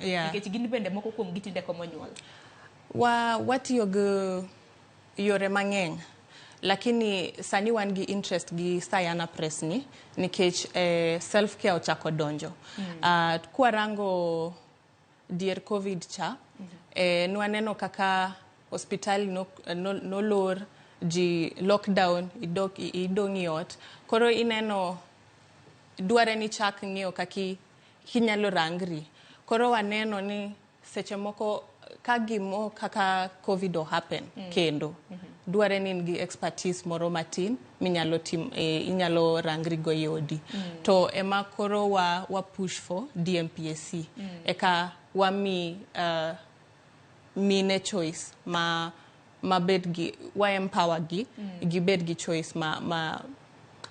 Nikech gin bende moko kuom gi tinde komo nyuol. Watiyo gi yore mang'eny, lakini sani wan gi interest gi Sayana Press ni nikech self care ochako donjo. Kwarango dier COVID cha, nwaneno kaka hospital nolor, ji lockdown, idok idong' e ot. Koro ineno dware ni chak ng'iyo kaki kinyalo rangri. Koro waneno ni seche moko ka gimo kaka COVID o happen kendo dware ni in gi expertise moro matin minyalo tim, inyalo rangri go e odi. To ema koro wa push for DMPAC eka wami mine choice ma bed gi wa empower gi gibed gi choice ma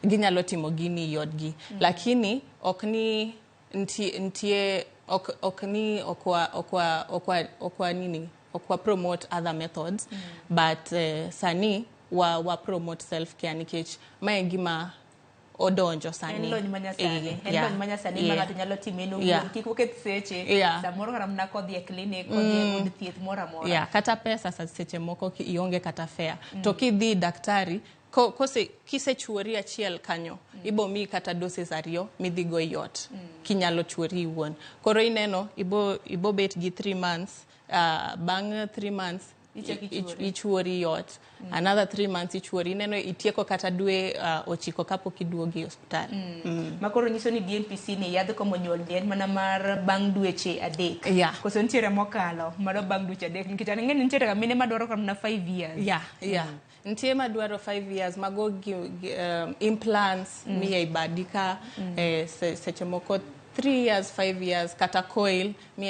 ginyalo timo gini i odgi. Lakini ok ni nitie ok ni okwa nini, okwa promote other methods, but sani wa promote self care nikech mae e gima odonjo sani. En lony manyasani. En lony manyasani ma ng'ato nyalo time en owuon. Kik oketh seche. Samoro kata mana kodhi e clinic, kodhi e od thieth moro amora. Yeah, kata pesa seche moko ionge kata fare. To kidhi daktari, kose kisechuori achiel kanyo, ibo miyi kata doses ariyo midhi go e ot. Kinyalo chuori iwuon. Koro ineno ibo bet gi 3 months, bang' 3 months Ichako ichuori. Ichuori i ot. Another 3 months ichuori. Ineno itieko kata dwe 9 kapok iduogi e osiptal. Ma koro nyiso ni DMPC ni yadh komo nyuol ni en mana mar bang' dweche 3. Koso nitiere mokalo mano bang' dweche 3? Nikech an ang'e ni nitiere ga mine madwaro kata mana 5 years. Yeah. Nitie madwaro 5 years, mago gi implants miye i badi ka, seche moko 3 years, 5 years, kata coil miye.